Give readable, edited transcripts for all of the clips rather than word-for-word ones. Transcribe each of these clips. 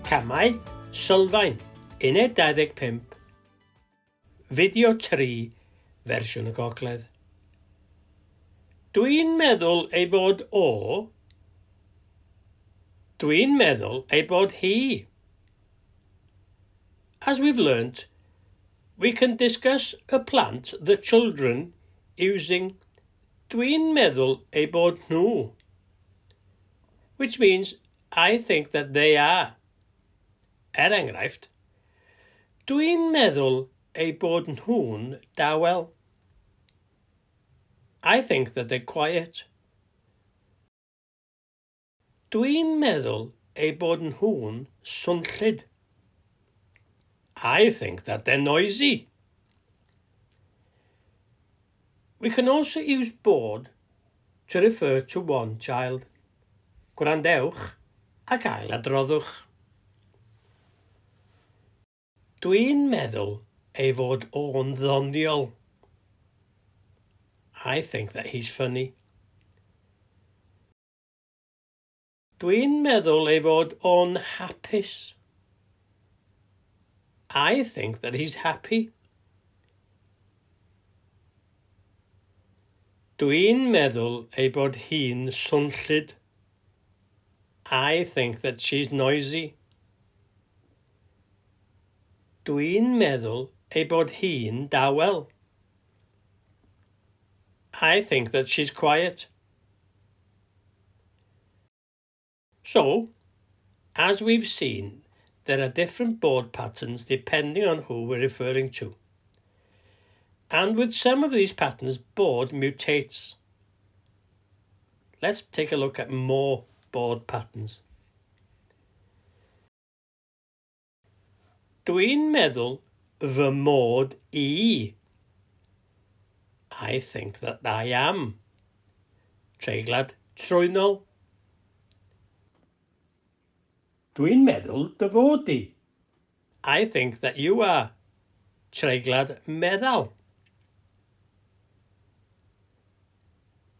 Camau Sylfaen, Uned 25, Fideo 3, fersiwn y Gogledd. Dwi'n meddwl ei bod o. Dwi'n meddwl ei bod hi. As we've learnt, we can discuss y plant, the children, using Dwi'n meddwl ei bod nhw, which means I think that they are. Er enghraifft, Dwi'n meddwl eu bod nhw'n dawel. I think that they're quiet. Dwi'n meddwl eu bod nhw'n swnllyd. I think that they're noisy. We can also use bod to refer to one child. Gwrandewch ac ailadroddwch. Dwi'n meddwl ei fod o'n ddoniol. I think that he's funny. Dwi'n meddwl ei fod o'n hapus. I think that he's happy. Dwi'n meddwl ei bod hi'n swnllyd. I think that she's noisy. Dwi'n meddwl ei bod hi'n dawel. I think that she's quiet. So, as we've seen, there are different bod patterns depending on who we're referring to. And with some of these patterns, bod mutates. Let's take a look at more bod patterns. Dwi'n meddwl fy mod i. I think that I am. Treiglad trwynol. Dwi'n meddwl dy fod di. I think that you are. Treiglad meddal.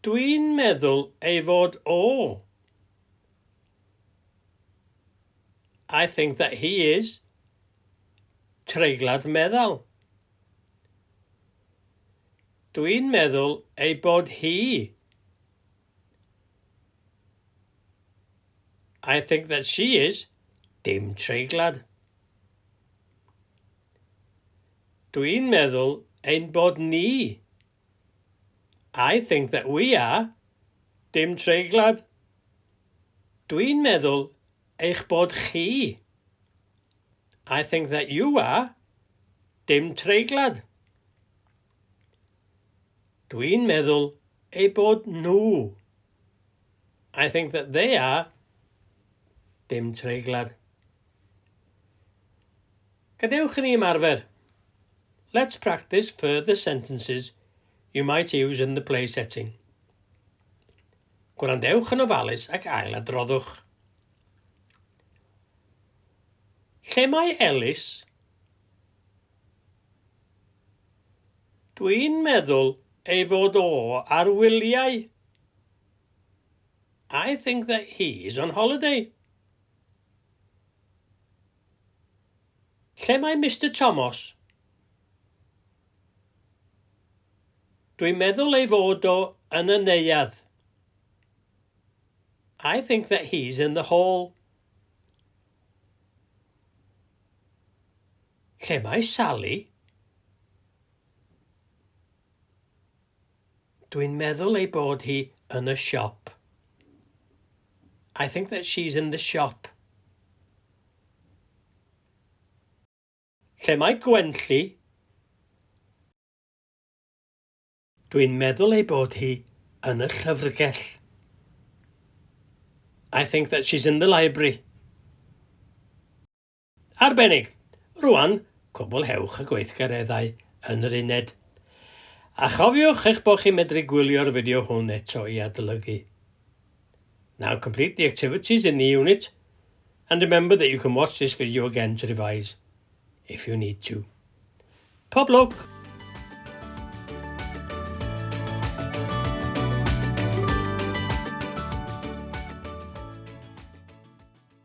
Dwi'n meddwl ei fod o. I think that he is treiglad meddal. Dwi'n meddwl ei bod hi. I think that she is dim treiglad. Dwi'n meddwl ein bod ni. I think that we are dim treiglad. Dwi'n meddwl eich bod chi. I think that you are dim treiglad. Dwi'n meddwl eu bod nhw. I think that they are dim treiglad. Gadewch i ni ymarfer. Let's practice further sentences you might use in the play setting. Gwrandewch yn ofalus ac ail-adroddwch. Lle mae Elis? Dwi'n meddwl ei fod o ar wyliau. I think that he is on holiday. Lle mae Mister Tomos? Dwi'n meddwl ei fod o yn y neuadd. I think that he's in the hall. Lle mae Sally? Dwi'n meddwl ei bod hi yn y siop. I think that she's in the shop. Lle mae Gwenlli? Dwi'n meddwl ei bod hi yn y llyfrgell. I think that she's in the library. Arbennig! Rwan, cwblhewch y gweithgareddau yn yr uned. A chofiwch eich bod chi'n medru gwylio'r fideo hwn eto i adolygu. Now complete the activities in the unit and remember that you can watch this video again to revise if you need to. Pob lwc!